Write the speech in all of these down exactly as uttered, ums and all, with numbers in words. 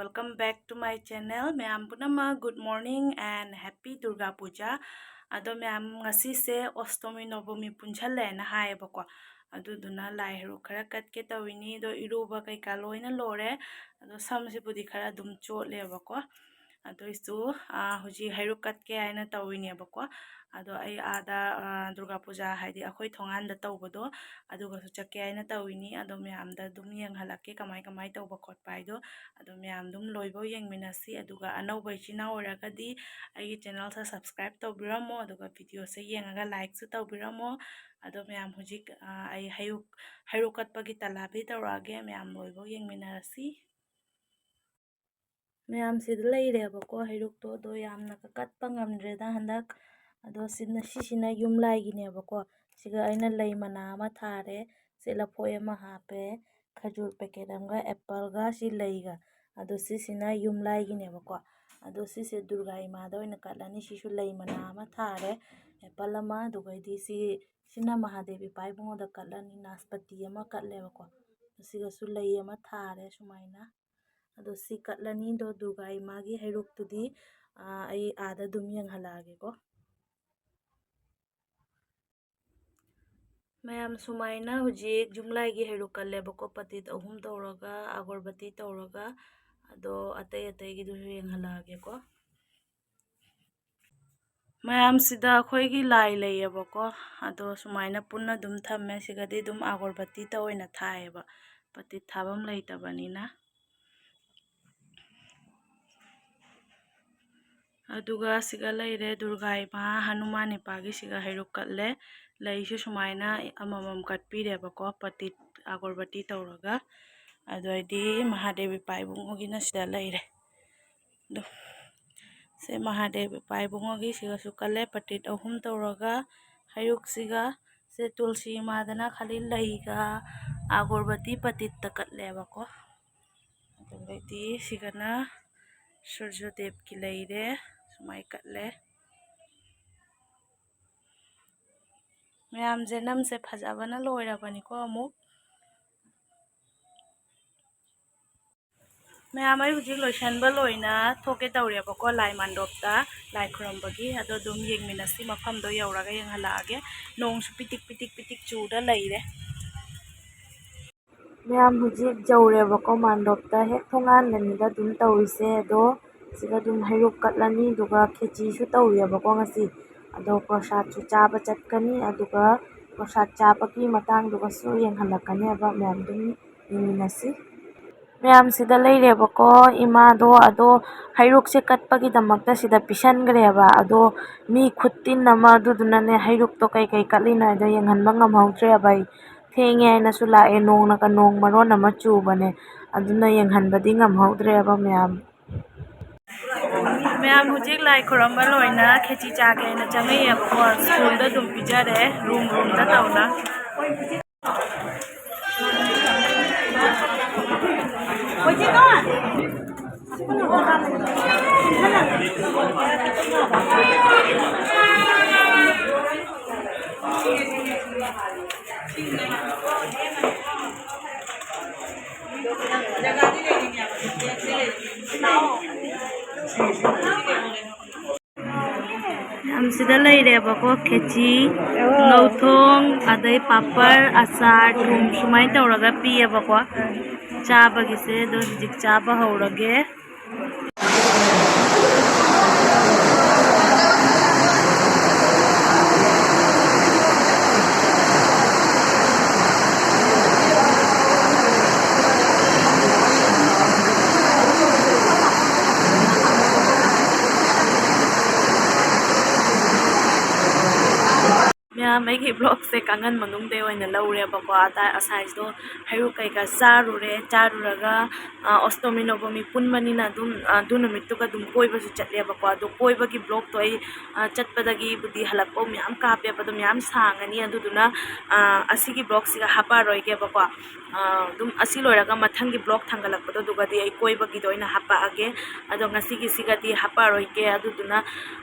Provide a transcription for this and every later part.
Welcome back to my channel. ꯃꯌꯥꯝ ꯄꯨꯝꯅꯃꯛ good morning and happy Durga Puja. ꯑꯗꯣ ꯃꯌꯥꯝ, ꯉꯁꯤꯁꯦ ꯑꯣꯁꯇꯣꯃꯤ ꯅꯣꯕꯃꯤ ꯄꯨꯟꯁꯜꯂꯦꯅ ꯍꯥꯏꯌꯦꯕꯀꯣ꯫ ꯑꯗꯨꯗꯨꯅ ꯂꯥꯏ ꯍꯩꯔꯨꯛ ꯈꯔ ꯀꯠꯀꯦ ꯇꯧꯋꯤꯅꯤ꯫ ꯑꯗꯣ ꯏꯔꯨꯕ ꯀꯩꯀꯥ ꯂꯣꯏꯅ ꯂꯣꯏꯔꯦ꯫ ꯑꯗꯣ ꯁꯝꯁꯤꯕꯨꯗꯤ ꯈꯔ ꯑꯗꯨꯝ ꯆꯣꯠꯂꯦꯕꯀꯣ꯫ ꯑꯗꯨꯏꯁꯨ, ꯑꯥ, ꯍꯧꯖꯤꯛ ꯍꯩꯔꯨꯛ ꯀꯠꯀꯦ ꯍꯥꯏꯅ ꯇꯧꯋꯤꯅꯦꯕꯀꯣ꯫ ꯑꯗꯣ ꯑꯩ ꯑꯥꯗ, ꯑꯥ, ꯗꯨꯔꯒꯥ ꯄꯨꯖꯥ, ꯍꯥꯏꯗꯤ ꯑꯩꯈꯣꯏ ꯊꯣꯡꯒꯥꯟꯗ ꯇꯧꯕꯗꯣ, ꯑꯗꯨꯒꯁꯨ ꯆꯠꯀꯦ ꯍꯥꯏꯅ ꯇꯧꯋꯤꯅꯤ꯫ ꯑꯗꯣ ꯃꯌꯥꯝꯗ ꯑꯗꯨꯝ ꯌꯦꯡꯍꯜꯂꯛꯀꯦ ꯀꯃꯥꯏ ꯀꯃꯥꯏ ꯇꯧꯕ ꯈꯣꯠꯄ ꯍꯥꯏꯗꯣ꯫ ꯑꯗꯣ ꯃꯌꯥꯝ ꯑꯗꯨꯝ ꯂꯣꯏꯕꯧ ꯌꯦꯡꯃꯤꯟꯅꯁꯤ꯫ ꯑꯗꯨꯒ ꯑꯅꯧꯕ ꯏꯆꯤꯟ ꯏꯅꯥꯎ ꯑꯣꯏꯔꯒꯗꯤ ꯑꯩꯒꯤ ꯆꯦꯅꯦꯜꯁꯦ subscribe ꯇꯧꯕꯤꯔꯝꯃꯣ, ꯑꯗꯨꯒ ꯚꯤꯗꯤꯑꯣꯁꯦ ꯌꯦꯡꯉꯒ ꯂꯥꯏꯛꯁꯨ ꯇꯧꯕꯤꯔꯝꯃꯣ꯫ ꯑꯗꯣ ꯃꯌꯥꯝ, ꯍꯧꯖꯤꯛ, ꯑꯥ, ꯑꯩ ꯍꯩꯔꯨꯛ, ꯍꯩꯔꯨꯛ ꯀꯠꯄꯒꯤ ꯇꯂꯥꯕꯤ ꯇꯧꯔꯛꯑꯒꯦ꯫ ꯃꯌꯥꯝ ꯂꯣꯏꯕꯧ ꯌꯦꯡꯃꯤꯟꯅꯔꯁꯤ꯫ ꯃꯌꯥꯝꯁꯤꯗ ꯂꯩꯔꯦꯕꯀꯣ ꯍꯩꯔꯨꯛꯇꯣ, ꯑꯗꯣ ꯌꯥꯝꯅ ꯀꯠꯄ ꯉꯝꯗ꯭ꯔꯦꯗ ꯍꯟꯗꯛ꯫ ꯑꯗꯣ ꯁꯤꯅ, ꯁꯤꯁꯤꯅ ꯌꯨꯝ ꯂꯥꯏꯒꯤꯅꯦꯕꯀꯣ꯫ ꯁꯤꯒ ꯑꯩꯅ ꯂꯩ ꯃꯅꯥ ꯑꯃ ꯊꯥꯔꯦ, ꯁꯤ ꯂꯐꯣꯏ ꯑꯃ ꯍꯥꯞꯄꯦ, ꯈꯖꯨꯔ ꯄꯦꯀꯦꯠ ꯑꯃꯒ, ꯑꯦꯄꯜꯒ, ꯁꯤ ꯂꯩꯒ꯫ ꯑꯗꯣ ꯁꯤꯁꯤꯅ ꯌꯨꯝ ꯂꯥꯏꯒꯤꯅꯦꯕꯀꯣ꯫ ꯑꯗꯣ ꯁꯤꯁꯦ ꯗꯨꯔꯒꯥ ꯏꯃꯥꯗ ꯑꯣꯏꯅ ꯀꯠꯂꯅꯤ꯫ ꯁꯤꯁꯨ ꯂꯩ ꯃꯅꯥ ꯑꯃ ꯊꯥꯔꯦ, ꯑꯦꯄꯜ ꯑꯃ, ꯑꯗꯨꯒꯩꯗꯤ ꯁꯤ, ꯁꯤꯅ ꯃꯍꯥꯗꯦꯕ ꯏꯄꯥ ꯏꯕꯨꯡꯉꯣꯗ ꯀꯠꯂꯅꯤ꯫ ꯅꯥꯁꯄꯇꯤ ꯑꯃ ꯀꯠꯂꯦꯕꯀꯣ꯫ ꯑꯁꯤꯒꯁꯨ ꯂꯩ ꯑꯃ ꯊꯥꯔꯦ ꯁꯨꯃꯥꯏꯅ꯫ ꯑꯗꯣ ꯁꯤ ꯀꯠꯂꯅꯤ꯫ ꯑꯗꯣ ꯗꯨꯔꯒꯥ ꯏꯃꯥꯒꯤ ꯍꯩꯔꯨꯛꯇꯨꯗꯤ, ꯑꯥ, ꯑꯩ ꯑꯥꯗ ꯑꯗꯨꯝ ꯌꯦꯡꯍꯜꯂꯛꯑꯒꯦꯀꯣ꯫ ꯃꯌꯥꯝ, ꯁꯨꯃꯥꯏꯅ ꯍꯧꯖꯤꯛ ꯌꯨꯝꯂꯥꯏꯒꯤ ꯍꯩꯔꯨꯛ ꯀꯜꯂꯦꯕꯀꯣ, ꯄꯇꯤꯠ ꯑꯍꯨꯝ ꯇꯧꯔꯒ, ꯑꯒꯣꯔꯕꯇꯤ ꯇꯧꯔꯒ꯫ ꯑꯗꯣ ꯑꯇꯩ ꯑꯇꯩꯒꯤꯗꯨꯁꯨ ꯌꯦꯡꯍꯜꯂꯛꯑꯒꯦꯀꯣ꯫ ꯃꯌꯥꯝꯁꯤꯗ ꯑꯩꯈꯣꯏꯒꯤ ꯂꯥꯏ ꯂꯩꯌꯦꯕꯀꯣ, ꯑꯗꯣ ꯁꯨꯃꯥꯏꯅ ꯄꯨꯟꯅ ꯑꯗꯨꯝ ꯊꯝꯃꯦ꯫ ꯁꯤꯒꯗꯤ ꯑꯗꯨꯝ ꯑꯒꯣꯔꯕꯇꯤꯇ ꯑꯣꯏꯅ ꯊꯥꯏꯌꯦꯕ, ꯄꯇꯤꯠ ꯊꯥꯐꯝ ꯂꯩꯇꯕꯅꯤꯅ꯫ ꯑꯗꯨꯒ ꯁꯤꯒ ꯂꯩꯔꯦ, ꯗꯨꯔꯒꯥ ꯏꯃꯥ, ꯍꯅꯨꯃꯥꯟ ꯏꯄꯥꯒꯤꯁꯤꯒ ꯍꯩꯔꯨꯛ ꯀꯠꯂꯦ꯫ ꯂꯩꯁꯨ ꯁꯨꯃꯥꯏꯅ ꯑꯃꯃꯝ ꯀꯠꯄꯤꯔꯦꯕꯀꯣ, ꯄꯇꯤꯠ ꯑꯒꯣꯔꯕꯇꯤ ꯇꯧꯔꯒ꯫ ꯑꯗꯨ ꯑꯣꯏꯔꯗꯤ ꯃꯍꯥꯗꯦꯕ ꯏꯄꯥ ꯏꯕꯨꯡꯉꯣꯒꯤꯅ ꯁꯤꯗ ꯂꯩꯔꯦ꯫ ꯑꯗꯣ ꯁꯦ ꯃꯍꯥꯗꯦꯕ ꯏꯄꯥ ꯏꯕꯨꯡꯉꯣꯒꯤ ꯁꯤꯒꯁꯨ ꯀꯠꯂꯦ, ꯄꯇꯤꯠ ꯑꯍꯨꯝ ꯇꯧꯔꯒ ꯍꯩꯔꯨꯛꯁꯤꯒ꯫ ꯁꯦ ꯇꯨꯜꯁꯤ ꯏꯃꯥꯗꯅ ꯈꯥꯂꯤ ꯂꯩꯒ ꯑꯒꯣꯔꯕꯇꯤ ꯄꯇꯤꯠꯇ ꯀꯠꯂꯦꯕꯀꯣ꯫ ꯑꯗꯨꯗꯩꯗꯤ ꯁꯤꯒꯅ ꯁꯨꯔꯖꯗꯦꯕꯀꯤ ꯂꯩꯔꯦ, ꯁꯨꯃꯥꯏ ꯀꯠꯂꯦ꯫ ꯃꯌꯥꯝꯁꯦ ꯅꯝꯁꯦ ꯐꯖꯕꯅ ꯂꯣꯏꯔꯕꯅꯤꯀꯣ꯫ ꯑꯃꯨꯛ ꯃꯌꯥꯝ, ꯑꯩ ꯍꯧꯖꯤꯛ ꯂꯣꯏꯁꯟꯕ ꯂꯣꯏꯅ ꯊꯣꯛꯀꯦ ꯇꯧꯔꯦꯕꯀꯣ, ꯂꯥꯏ ꯃꯥꯟꯗꯣꯞꯇ ꯂꯥꯏ ꯈꯨꯔꯨꯝꯕꯒꯤ꯫ ꯑꯗꯣ ꯑꯗꯨꯝ ꯌꯦꯡꯃꯤꯟꯅꯁꯤ, ꯃꯐꯝꯗꯣ ꯌꯧꯔꯒ ꯌꯦꯡꯍꯜꯂꯛꯑꯒꯦ꯫ ꯅꯣꯡꯁꯨ ꯄꯤꯇꯤꯛ ꯄꯤꯇꯤꯛ ꯄꯤꯇꯤꯛ ꯆꯨꯔ ꯂꯩꯔꯦ꯫ ꯃꯌꯥꯝ, ꯍꯧꯖꯤꯛ ꯌꯧꯔꯦꯕꯀꯣ ꯃꯥꯟꯗꯣꯞꯇ꯫ ꯍꯦꯛ ꯊꯣꯡꯒꯥꯟꯗꯅꯤꯗ ꯑꯗꯨꯝ ꯇꯧꯔꯤꯁꯦ꯫ ꯑꯗꯣ ꯁꯤꯗ ꯑꯗꯨꯝ ꯍꯩꯔꯨꯛ ꯀꯠꯂꯅꯤ, ꯑꯗꯨꯒ ꯈꯦꯆꯤꯁꯨ ꯇꯧꯔꯤꯑꯕꯀꯣ ꯉꯁꯤ꯫ ꯑꯗꯣ ꯄ꯭ꯔꯁꯥꯗꯁꯨ ꯆꯥꯕ ꯆꯠꯀꯅꯤ, ꯑꯗꯨꯒ ꯄ꯭ꯔꯁꯥꯗ ꯆꯥꯕꯒꯤ ꯃꯇꯥꯡꯗꯨꯒꯁꯨ ꯌꯦꯡꯍꯜꯂꯛꯀꯅꯦꯕ꯫ ꯃꯌꯥꯝ ꯑꯗꯨꯝ ꯌꯦꯡꯃꯤꯟꯅꯁꯤ꯫ ꯃꯌꯥꯝ, ꯁꯤꯗ ꯂꯩꯔꯦꯕꯀꯣ ꯏꯃꯥꯗꯣ꯫ ꯑꯗꯣ ꯍꯩꯔꯨꯛꯁꯦ ꯀꯠꯄꯒꯤꯗꯃꯛꯇ ꯁꯤꯗ ꯄꯤꯁꯟꯈ꯭ꯔꯦꯕ꯫ ꯑꯗꯣ ꯃꯤ ꯈꯨꯠꯇꯤꯟ ꯑꯃ, ꯑꯗꯨꯗꯨꯅꯅꯦ ꯍꯩꯔꯨꯛꯇꯣ ꯀꯩꯀꯩ ꯀꯠꯂꯤꯅꯣ ꯍꯥꯏꯗꯣ ꯌꯦꯡꯍꯟꯕ ꯉꯝꯍꯧꯗ꯭ꯔꯦꯕ ꯑꯩ꯫ ꯊꯦꯡꯉꯦ ꯍꯥꯏꯅꯁꯨ ꯂꯥꯛꯑꯦ, ꯅꯣꯡꯅꯒ ꯅꯣꯡ ꯃꯔꯣꯟ ꯑꯃ ꯆꯨꯕꯅꯦ꯫ ꯑꯗꯨꯅ ꯌꯦꯡꯍꯟꯕꯗꯤ ꯉꯝꯍꯧꯗ꯭ꯔꯦꯕ ꯃꯌꯥꯝ꯫ ꯃꯌꯥꯝ, ꯍꯧꯖꯤꯛ ꯂꯥꯏ ꯈꯨꯔꯨꯝꯕ ꯂꯣꯏꯅ ꯈꯦꯆꯤ ꯆꯥꯒꯦꯅ ꯆꯪꯉꯛꯑꯦꯕꯀꯣ꯫ ꯁ꯭ꯀꯨꯜꯗ ꯑꯗꯨꯝ ꯄꯤꯖꯔꯦ, ꯔꯨꯝ ꯔꯨꯝꯗ ꯇꯧꯅ꯫ ꯌꯥꯝ ꯁꯤꯗ ꯂꯩꯔꯦꯕꯀꯣ, ꯈꯦꯆꯤ, ꯉꯧꯊꯣꯡ, ꯑꯗꯩ ꯄꯥꯄꯔ, ꯑꯆꯥꯔ, ꯊꯨꯝ ꯁꯨꯃꯥꯏꯅ ꯇꯧꯔꯒ ꯄꯤꯌꯦꯕꯀꯣ꯫ ꯆꯥꯕꯒꯤꯁꯦ ꯑꯗꯣ ꯍꯧꯖꯤꯛ ꯆꯥꯕ ꯍꯧꯔꯒꯦ꯫ ꯃꯌꯥꯝ, ꯑꯩꯒꯤ vlogꯁꯦ ꯀꯥꯡꯈꯟ ꯃꯅꯨꯡꯗ ꯑꯣꯏꯅ ꯂꯧꯔꯦꯕꯀꯣ꯫ ꯑꯗ ꯉꯁꯥꯏꯗꯣ ꯍꯩꯔꯨꯛ ꯀꯩꯀꯥ ꯆꯥꯔꯨꯔꯦ꯫ ꯆꯥꯔꯨꯔꯒ, ꯑ, ꯑꯣꯁꯇꯣꯃꯤ ꯅꯣꯕꯃꯤ ꯄꯨꯟꯕꯅꯤꯅ ꯑꯗꯨꯝ, ꯑ, ꯑꯗꯨ ꯅꯨꯃꯤꯠꯇꯨꯒ ꯑꯗꯨꯝ ꯀꯣꯏꯕꯁꯨ ꯆꯠꯂꯦꯕꯀꯣ꯫ ꯑꯗꯣ ꯀꯣꯏꯕꯒꯤ vlogꯇꯣ ꯑꯩ, ꯑ, ꯆꯠꯄꯗꯒꯤꯕꯨꯗꯤ ꯍꯜꯂꯛꯄ ꯃꯌꯥꯝ ꯀꯥꯞꯄꯦꯕ꯫ ꯑꯗꯣ ꯃꯌꯥꯝ ꯁꯥꯡꯉꯅꯤ꯫ ꯑꯗꯨꯗꯨꯅ, ꯑ, ꯑꯁꯤꯒꯤ vlogꯁꯤꯒ ꯍꯥꯞꯄꯛꯑꯔꯣꯏꯒꯦꯕꯀꯣ꯫ ꯑ, ꯑꯗꯨꯝ ꯑꯁꯤ ꯂꯣꯏꯔꯒ ꯃꯊꯪꯒꯤ vlog ꯊꯥꯡꯒꯠꯂꯛꯄꯗꯣ ꯑꯗꯨꯒꯗꯤ ꯑꯩ ꯀꯣꯏꯕꯒꯤꯗ ꯑꯣꯏꯅ ꯍꯥꯞꯄꯛꯑꯒꯦ꯫ ꯑꯗꯣ ꯉꯁꯤꯒꯤꯁꯤꯒꯗꯤ ꯍꯥꯞꯄꯛꯑꯔꯣꯏꯒꯦ꯫ ꯑꯗꯨꯗꯨꯅ,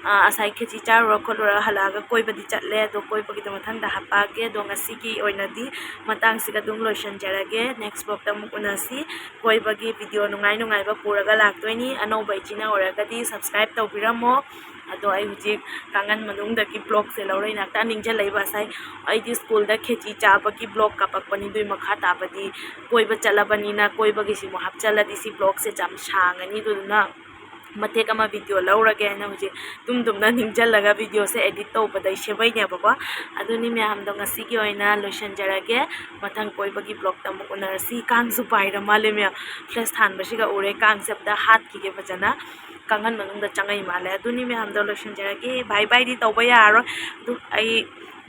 ꯑ, ꯉꯁꯥꯏ ꯈꯦꯆꯤ ꯆꯥꯔꯨꯔ ꯈꯣꯠꯂꯨꯔ ꯍꯜꯂꯛꯑꯒ ꯀꯣꯏꯕꯗꯤ ꯆꯠꯂꯦ꯫ ꯑꯗꯣ ꯀꯣꯏꯕ ꯃꯊꯪꯗ ꯍꯥꯞꯄꯛꯑꯒꯦ꯫ ꯑꯗꯣ ꯉꯁꯤꯒꯤ ꯑꯣꯏꯅꯗꯤ ꯃꯇꯥꯡꯁꯤꯒ ꯑꯗꯨꯝ ꯂꯣꯏꯁꯤꯟꯖꯔꯒꯦ꯫ Next vlogꯇ ꯑꯃꯨꯛ ꯎꯅꯁꯤ꯫ ꯀꯣꯏꯕꯒꯤ video ꯅꯨꯡꯉꯥꯏ ꯅꯨꯡꯉꯥꯏꯕ ꯄꯨꯔꯒ ꯂꯥꯛꯇꯣꯏꯅꯤ꯫ ꯑꯅꯧꯕ ꯏꯆꯤꯟ ꯑꯣꯏꯔꯒꯗꯤ subscribe ꯇꯧꯕꯤꯔꯝꯃꯣ꯫ ꯑꯗꯣ ꯑꯩ ꯍꯧꯖꯤꯛ ꯀꯥꯡꯈꯟ ꯃꯅꯨꯡꯗꯒꯤ vlogꯁꯦ ꯂꯧꯔꯛꯏꯅꯦ꯫ ꯍꯦꯛꯇ ꯅꯤꯡꯁꯤꯡꯂꯛꯏꯕ ꯉꯁꯥꯏ ꯑꯩꯗꯤ schoolꯗ ꯈꯦꯆꯤ ꯆꯥꯕꯒꯤ vlog ꯀꯥꯞꯄꯛꯄꯅꯤ꯫ ꯑꯗꯨꯏ ꯃꯈꯥ ꯇꯥꯕꯗꯤ ꯀꯣꯏꯕ ꯆꯠꯂꯕꯅꯤꯅ ꯀꯣꯏꯕꯒꯤꯁꯤꯃꯨꯛ ꯍꯥꯞꯆꯜꯂꯗꯤ ꯁꯤ vlogꯁꯦ ꯌꯥꯝ ꯁꯥꯡꯉꯅꯤ꯫ ꯑꯗꯨꯗꯨꯅ ꯃꯇꯦꯛ ꯑꯃ video ꯂꯧꯔꯒꯦ ꯍꯥꯏꯅ ꯍꯧꯖꯤꯛ ꯇꯨꯝ ꯇꯨꯝꯅ ꯅꯤꯡꯁꯤꯜꯂꯒ videoꯁꯦ edit ꯇꯧꯕꯗ ꯑꯩ ꯁꯦꯝꯕꯩꯅꯦꯕꯀꯣ꯫ ꯑꯗꯨꯅꯤ ꯃꯌꯥꯝꯗꯣ, ꯉꯁꯤꯒꯤ ꯑꯣꯏꯅ ꯂꯣꯏꯁꯤꯟꯖꯔꯒꯦ꯫ ꯃꯊꯪ ꯀꯣꯏꯕꯒꯤ vlogꯇ ꯑꯃꯨꯛ ꯎꯅꯔꯁꯤ꯫ ꯀꯥꯡꯁꯨ ꯄꯥꯏꯔ ꯃꯥꯜꯂꯦ ꯃꯌꯥꯝ꯫ Flash ꯊꯥꯟꯕꯁꯤꯒ ꯎꯔꯦ꯫ ꯀꯥꯡꯁꯦ ꯑꯝꯇ ꯍꯥꯠꯈꯤꯒꯦ ꯐꯖꯅ꯫ ꯀꯥꯡꯈꯟ ꯃꯅꯨꯡꯗ ꯆꯪꯉꯛꯏ ꯃꯥꯜꯂꯦ꯫ ꯑꯗꯨꯅꯤ ꯃꯌꯥꯝꯗꯣ, ꯂꯣꯏꯁꯤꯟꯖꯔꯒꯦ꯫ Bye byeꯗꯤ ꯇꯧꯕ ꯌꯥꯔꯔꯣꯏ꯫ ꯑꯗꯨ ꯑꯩ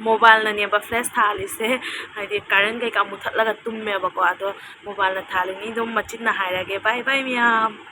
mobileꯅꯅꯦꯕ flash ꯊꯥꯜꯂꯤꯁꯦ, ꯍꯥꯏꯗꯤ current ꯀꯩꯀꯥ ꯃꯨꯊꯠꯂꯒ ꯇꯨꯝꯃꯦꯕꯀꯣ꯫ ꯑꯗꯣ mobileꯅ ꯊꯥꯜꯂꯤꯅꯤ꯫ ꯑꯗꯨꯝ ꯃꯆꯤꯟꯅ ꯍꯥꯏꯔꯒꯦ꯫ Bye bye ꯃꯌꯥꯝ꯫